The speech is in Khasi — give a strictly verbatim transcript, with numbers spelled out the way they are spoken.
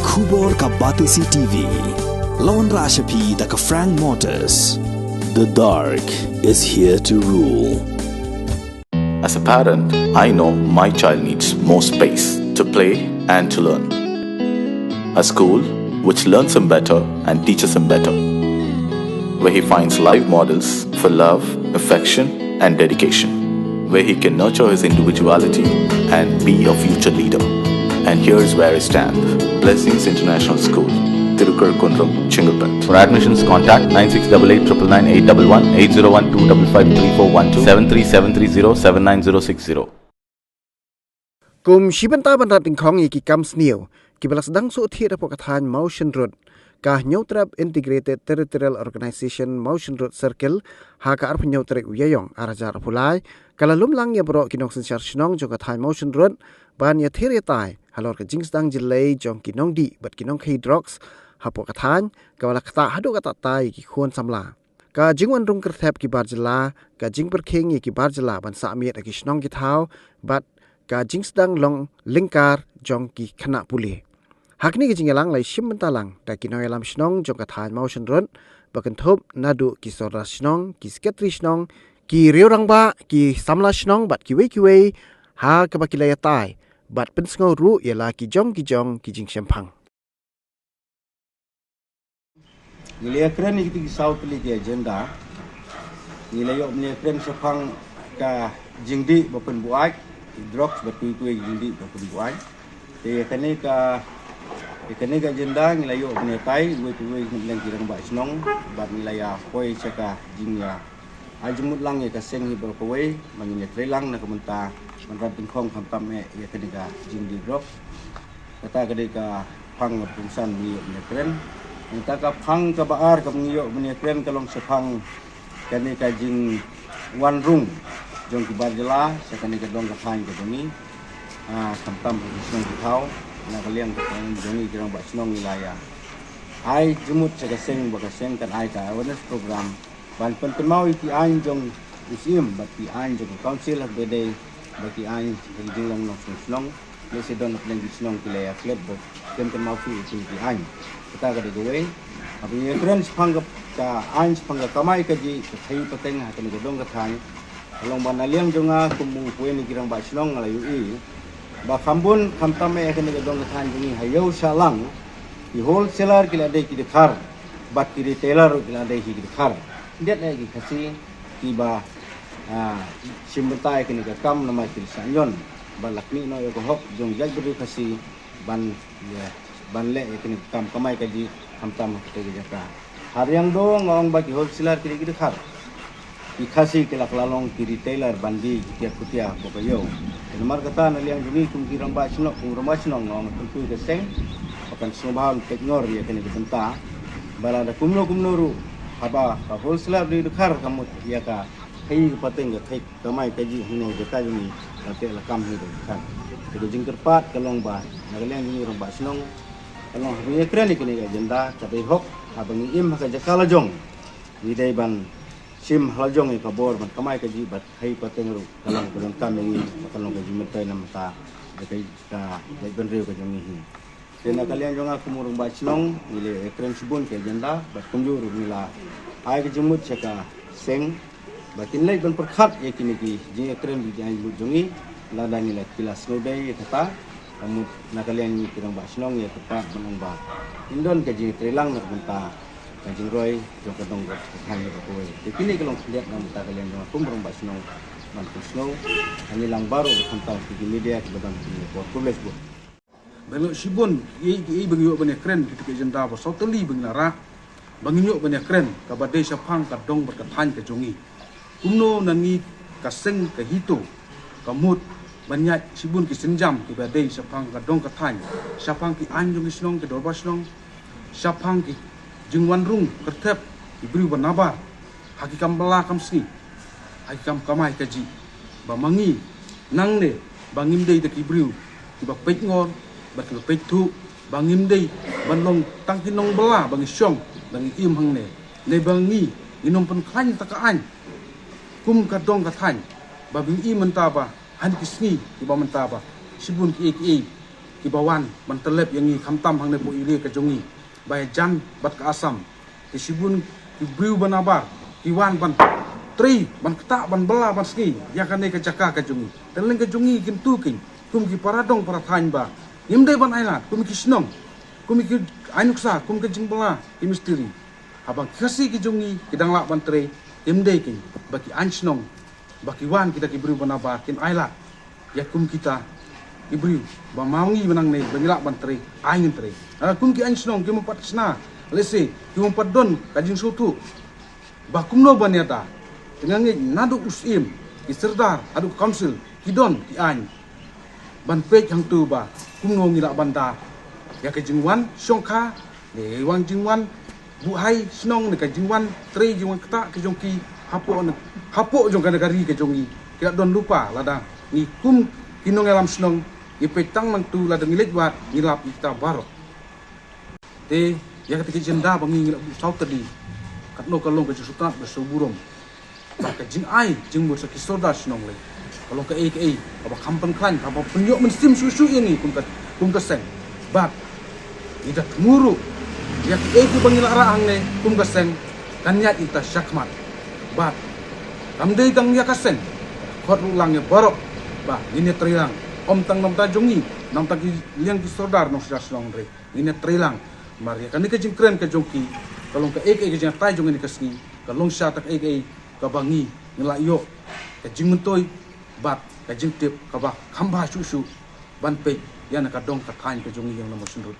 Khubor ka Batesi T V. Lawan Rashapi da ka Frank Motors. The dark is here to rule. As a parent, I know my child needs more space to play and to learn. A school which learns him better and teaches him better, where he finds live models for love, affection, and dedication, where he can nurture his individuality and be a future leader. And here's where I stand. Blessings International School, Tirukar Kundrum, Chengalpet. For admissions, contact nine six double eight triple nine eight double one, eight zero one two double five three four one two, seven three seven three zero seven nine zero six zero. Kum shi bynta ban rat dyngkhong ïa ki kam sniew kiba la sdang shu thied hapoh ka thaiñ Mawshynrut, ka Hynñiewtrep Integrated Territorial Organization Mawshynrut Circle ha ka arphew hynñiew tarik u Ïaïong ar hajar arphew lai, ka la lum lang ïa baroh ki nongsynshar shnong jong ka thaiñ Mawshynrut ban ïathir ïatai halor ka jingsdang jyllei jong ki nongdih bad ki nongkhaïi drugs hapoh ka thaiñ, kaba la ktah haduh katta katta ïa ki khun samla. Ka jingwan rung kyrthep ki bar jylla, ka jingpyrkhing ïa ki bar jylla ban sah miet ha ki shnong ki thaw, bad ka jingsdang long lyngkar jong ki khynnah pule. Ha kane ka jingïalang la ïashim bynta lang da ki nongïalam shnong jong ka thaiñ Mawshynrut, ba kynthup naduh ki sordar shnong, ki sekretari shnong, ki riew rangbah, ki samla shnong bad kiwei kiwei, ha kaba ki la ïatai bad pynsngew ruh ïa la ki jong ki jong ki jingshemphang. Ngi la ïakren ïa kito ki saw tylli ki agenda. Ngi la ïoh ban ïakren shaphang ka jingdih ba pynbuaid, ki drugs bad kiwei kiwei ki jingdih ba pynbuaid. Te ïa kane ka, ïa kane ka agenda ngi la ïoh ban ïatai, uwei pa uwei na ki rangbah shnong, bad ngi la ïa poi sha ka jingïa ai jingmut lang ïa ka seng hi baroh kawei, ba ngin ïatreilang na ka bynta ban rat dyngkhong khamtam eh ïa kane ka jingdih drugs. Kata ka dei ka phang kaba kongsan ba ngi ïoh ban ïakren. Nangta ka phang kaba ar kaba ngi ïoh ban ïakren ka long shaphang kane ka jingwan rung jong ki bar jylla sha kane ka dong ka thaiñ ka jong ngi. Ah, khamtam ha ki shnong ki thaw, na ka liang ka thaiñ jong ngi ki rangbah shnong ngi la ïa ai jingmut sha ka seng ba ka seng kan ai ka awareness program ban pynkynmaw ïa ki aiñ jong u Syiem bad ki aiñ jong ka Council, ha kaba dei bad ki aiñ jong ka jinglong nongshnong shnong. Lehse don na pdeng ki shnong ki la ïa klet ba kem kynmaw shuh ïa ki aiñ. Kata ka dei kawei. Haba ngi ïakren shaphang ka, ka aiñ shaphang ka kamai kajih, ka khaïi pateng ha kane ka dong ka thaiñ, ka long ba na liang jong nga kum uwei na ki rangbah shnong nga la ïohi ba kham bun khamtam eh ha kane ka dong ka thaiñ jong ngi ha Ïew Shaalang, ki wholesaler ki la dei ki dkhar bad ki retailer ruh ki la dei hi ki dkhar. Hynrei eh ki Khasi kiba, ah, shim bynta ïa kane ka kam namar ki la shah ñion bad la khmih noh ïa ka hok jong jaitbynriew Khasi ban, ïa, ban leh ïa kane ka kam kamai kajih khamtam ha katei ka jaka. Ha Riangdo nga ong ba ki wholesaler ki dei ki dkhar. Ki Khasi ki la kylla long ki retailer ban die ki tiar kutia hapoh ka ïew. Te namar kata na liang jong ngi kum ki rangbah shnong, kum rangbah shnong nga ong ha kyrkhu ka seng ba kan sngewbha ban peit ngor ïa kane ka bynta. Ba lada kumno kumno ruh haba ka wholesaler dei dkhar ka mut ïa ka khaïi ka pateng ka khaïi kamai kajih hangne ha jaka jong ngi, la teh la kam hi ka dkhar. Te ka jingkyrpad ka long ba na ka liang jong ngi rangbah shnong ka long haba ngi ïakren ïa kane ka agenda ka dei hok, haba ngi im ha ka jaka la jong ngi dei ban shim ha la jong ïa ka bor ban kamai kajih bad khaïi pateng ruh ka long ka donkam ïa ngi, ka long ka jingmyntoi na ka bynta ka jaitbynriew ka jong ngi hi. Te na ka liang jong nga kum u rangbah shnong ngi la ïakren shibun ki agenda bad kumjuh ruh ngi la ai ka jingmut sha ka seng ba kin leit ban pyrkhat ïa kine ki jingïakren bad ki aiñ jong ngi, lada ngi la, ki la sngewdei ïa kata. Ka mut na ka liang ngi ki rangbah shnong ïa kyrpad ban ong ba ngin don ka jingïatreilang na ka bynta ka jingroi jong ka dong ka thaiñ baroh kawei. Te kine ki long khyndiat na ka bynta ka liang jong nga kum u rangbah shnong ban pynsngew ha ngi lang baroh, khamtam ki media kiba don ha kane ka por. Khublei shibun. Ba ngi ïoh shibun kiei kiei ba ngi ïoh ban ïakren, kito ki agenda ba saw tylli ba ngi la rah ba ngin ïoh ban ïakren, kaba dei shaphang ka dong bad ka thaiñ ka jong ngi. Kumno na ngi ka seng ka HITO ka mut ban ïaid shibun ki sienjam kiba dei shaphang ka dong ka thaiñ, shaphang ki aiñ jong ki shnong, ki dorbar shnong, shaphang ki jingwan rung kyrthep ki briew ba nabar ha ki kam bylla kam sngi, ha ki kam kamai kajih, ba ma ngi nangne ba ngim dei da ki briew kiba peit ngor bad kiba peit thuh, ba ngim dei ban long tang ki nongbylla ba ngi shong, ba ngi im hangne, ne ba ngi, ngin ym pynkhlaiñ ta ka aiñ kum ka dong ka thaiñ, ba ngi im mynta ba ha kine ki sngi kiba mynta ba shibun kiei kiei kiba wan ban tyllep ïa ngi, khamtam hangne hapoh area ka jong ngi ba ïajan bad ka Assam. Te shibun ki briew ba nabar ki wan ban trei, ban ktah, ban bylla, ban sngi ïa kane ka jaka ka jong ngi. Te leng ka jong ngi kyntu keiñ kum ki para dong para thaiñ ba ngim dei ban ailad kum ki shnong, kum ki ai nuksa, kum ka jingbylla ki mistri. Haba ki Khasi ki jong ngi ki dang lah ban trei, kim dei keiñ ba ki aiñ shnong, ba ki wan kita ki briew ba nabar kin ailad ïa kum kita ki briew ba ma ngi ba nangne ba ngi lah ban trei, ai ngin trei. Lada kum ki aiñ shnong kim pat shna, lehse kim pat don ka jingsngewthuh ba kumno ban ïada. Te nga ngeit naduh u Syiem, ki Sirdar haduh ka Council ki don ki aiñ ban peit hangto ba kumno ngi lah ban da ïa ka jingwan shongkha, ne wan jingwan buhai shnong, ne ka jingwan trei, jingwan ktah ka jong ki hapoh ne, hapoh jong kane ka ri ka jong ngi. Ki la don lypa lada ngi kum ki nongïalam shnong ngi peit tang nangto, lada ngi leit wad ngi lap ïa kita baroh. Te ïa kata ka agenda ba ngi ngi la buh saw tylli, katno ka long ka jingsngewtynnat bad sngewburom. Ba ka jingai jingmut sa ki sordar shnong lei ka long kaei kaei kaba kham pynkhlaiñ, kaba pynïoh mynsiem shuh shuh ïa ngi kum ka, kum ka seng. Bad ngi da thmu ruh ïa kiei kiba ngi la rah hangne kum ka seng kan ïaid ïa kita shakhmat. Bad kam dei tang ïa ka seng, khot ruh lang ïa baroh ba ngin ïa trei lang, ym tang na bynta jong ngi, na bynta ki liang ki sordar nongsordar shnong hynrei ngin ïa trei lang. Namar ïa kane ka jingkren ka jong ki ka long kaei kaei ka jingïatai jong ngi ha kane ka sngi, ka long shisha kaei kaei kaba ngi ngi la ïoh ka jingmyntoi bad ka jingtip kaba kham bha shuh shuh ban peit ïa na ka dong ka thaiñ ka jong ngi ïa na Mawshynrut.